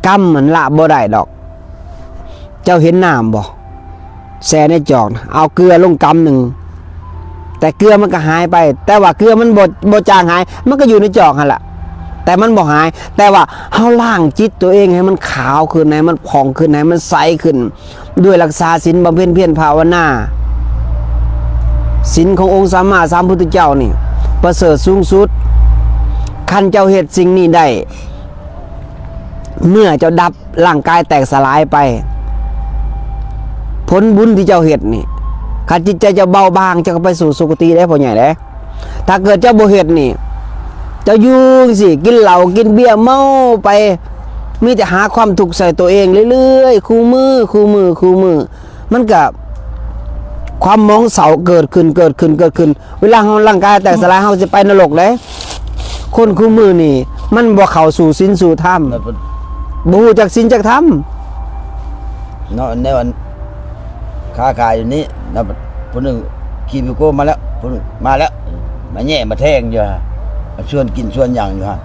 ກຳມັນລະບໍ່ໄດ້ດອກ. ເຈົ້າເຫັນນ້ຳບໍ່? ແຊ່ໃນຈອກນະ ເອົາເກືອລົງກຳໜຶ່ງ ແຕ່ເກືອມັນກໍຫາຍໄປ, ແຕ່ວ່າເກືອມັນບໍ່ ບໍ່ຈາງຫາຍ, ມັນກໍຢູ່ໃນຈອກຫັ້ນລະ ແຕ່ມັນບໍ່ຫາຍ. ແຕ່ວ່າເຮົາລ້າງຈິດຕົວເອງໃຫ້ມັນຂາວຂຶ້ນ, ໃຫ້ມັນຜ່ອງຂຶ້ນ, ໃຫ້ມັນໃສຂຶ້ນ ດ້ວຍຮັກສາສິນ, ບຳເພັນພຽນພາວະນາ. ສິນຂອງອົງສຳມາສຳພຸດທະເຈົ້ານີ້ປະເສີດສູງສຸດ. ຄັນເຈົ້າເຮັດສິ່ງນີ້ໄດ້, ເມື່ອເຈົ້າດັບ ຮ່າງກາຍແຕກສະຫຼາຍໄປ, ຜົນບຸນທີ່ເຈົ້າເຮັດນີ້, ຄັນຈິດໃຈເຈົ້າເບົາບາງ, ເຈົ້າກໍໄປສູ່ສຸຄະຕິເດ້ ພໍ່ໃຫຍ່ເດ້. ຖ້າເກີດເຈົ້າບໍ່ເຮັດນີ້, ເຈົ້າຢູ່ຈັ່ງຊີ້, ກິນເຫຼົ້າກິນເບຍເມົາໄປ, ມີແຕ່ຫາຄວາມທຸກໃສ່ຕົວເອງເລື້ອຍໆ, ຄູ່ມື້, ຄູ່ມື້, ຄູ່ມື້, ມັນກະ ຄວາມໝອງເສົ້າເກີດຂຶ້ນ, ເກີດຂຶ້ນ, ເກີດຂຶ້ນ. ເວລາເຮົາ ຮ່າງກາຍແຕກສະຫຼາຍ, ເຮົາຊິໄປນະລົກເດ້. ຄົນຄູ່ມື້ນີ້ມັນບໍ່ເຂົ້າສູ່ສິນສູ່ທຳ, ແລ້ວເພິ່ນ ບໍ່ຮູ້ຈັກສິນຈັກທຳ ເນາະ. ແນວອັນຄ້າຂາຍຢູ່ນີ້ເນາະ, ຜູ້ໜຶ່ງຂີ່ບີໂກ້ມາແລ້ວ, ຜູ້ໜຶ່ງມາແລ້ວ, ມາແຍ່ມາແທງຢູ່ຫັ້ນ, ມາຊວນກິນຊວນຫຍັງຢູ່ຫັ້ນ.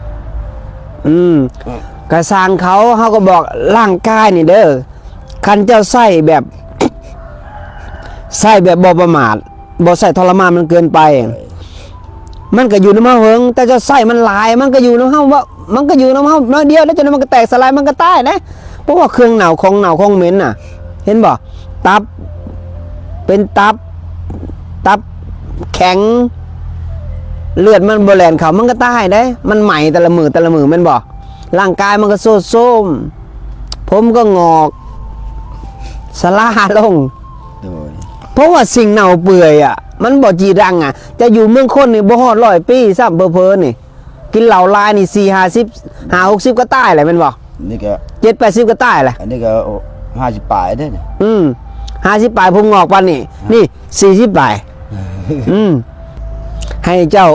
ອືມ ອືມ ກະຊ່າງເຂົາ, ເຮົາກໍບອກຮ່າງກາຍນີ້ເດີ, ຄັນເຈົ້າໃຊ້ແບບ ໃຊ້ແບບບໍ່ປະໝາດ, ບໍ່ໃຊ້ທໍລະມານມັນເກີນໄປ, ມັນກໍຢູ່ນຳເຮົາເຫິງ. ແຕ່ເຈົ້າໃຊ້ມັນຫຼາຍ, ມັນກໍຢູ່ນຳເຮົາ, ມັນກໍຢູ່ນຳເຮົາໜ້ອຍດຽວ, ແລ້ວຈັກໜ້ອຍມັນກໍແຕກສະຫຼາຍ, ມັນກໍຕາຍເດ້. ເພາະວ່າເຄື່ອງເນົ່າ, ຂອງເນົ່າຂອງເໝັນນະ, ເຫັນບໍ່? ຕັບ ເປັນຕັບ, ຕັບແຂງ, ເລືອດມັນບໍ່ແລ່ນເຂົ້າ, ມັນກໍຕາຍເດ້. ມັນໄໝ້ແຕ່ລະມື້, ແຕ່ລະມື້, ແມ່ນບໍ່? ຮ່າງກາຍມັນກໍໂຊດໂຊມ, ຜົມກໍງອກ, ຊະລາລົງ. ໂດຍ ເພາະວ່າສິ່ງເນົ່າເປື່ອຍອະ ມັນບໍ່ຈີລັງອະ. ຈະຢູ່ເມືອງຄົນນີ້ບໍ່ຮອດຮ້ອຍປີຊ້ຳ, ເຜີໆນີ້ ກິນເຫຼົ້າຫຼາຍນີ້ ສີ່ຫ້າສິບ ຫ້າຫົກສິບກໍຕາຍແລ້ວ ແມ່ນບໍ່? ນີ້ກໍ ເຈັດແປດສິບກໍຕາຍແລ້ວ. ອັນນີ້ກໍຫ້າສິບປາຍເດ້ນີ້. ອືມ ຫ້າສິບປາຍ ຜົມງອກປານນີ້. ນີ້ ສີ່ສິບປາຍ. ອືມ ໃຫ້ເຈົ້າ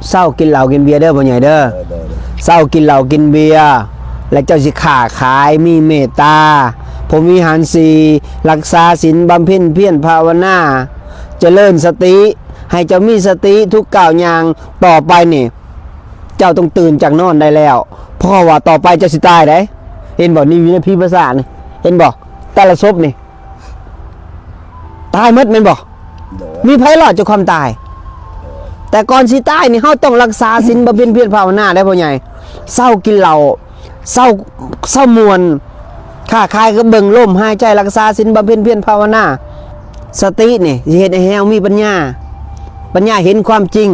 ເຊົາກິນເຫຼົ້າກິນເບຍເດີ ພໍ່ໃຫຍ່ເດີ. ເອີ ໂດຍ ໂດຍ. ເຊົາກິນເຫຼົ້າກິນເບຍ ແລະ ເຈົ້າຊິຄ້າຂາຍ ມີເມດຕາ ພົມວິຫານສີ່ ຮັກສາສິນ ບຳເພັນພຽນພາວະນາ ຈະເລີນສະຕິ. ໃຫ້ເຈົ້າມີສະຕິທຸກກ້າວຍ່າງ. ຕໍ່ໄປນີ້ ເຈົ້າຕ້ອງຕື່ນຈາກນອນໄດ້ແລ້ວ, ເພາະວ່າຕໍ່ໄປເຈົ້າຊິຕາຍໄດ໋. ເຫັນບໍ່? ນີ້ຢູ່ໃນຜີປາສາດນີ້ ເຫັນບໍ່? ແຕ່ລະສົບນີ້ ຕາຍໝົດແມ່ນບໍ່? ໂດຍ. ມີໃຜລອດຈາກຄວາມຕາຍ? ໂດຍ. ແຕ່ກ່ອນຊິຕາຍນີ້ ເຮົາຕ້ອງຮັກສາສິນ ບຳເພັນພຽນພາວະນາໄດ໋ ພໍ່ໃຫຍ່. ເຊົາກິນເຫຼົ້າ, ເຊົາ, ເຊົາມ່ວນ, ຄ້າຂາຍກໍເບິ່ງລົມຫາຍໃຈ, ຮັກສາສິນ, ບຳເພັນພຽນພາວະນາ. ສະຕິນີ້ຊິເຮັດໃຫ້ເຮົາມີປັນຍາ, ປັນຍາເຫັນຄວາມຈິງ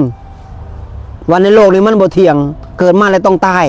ວ່າໃນໂລກນີ້ມັນບໍ່ທ່ຽງ, ເກີດມາແລ້ວຕ້ອງຕາຍ.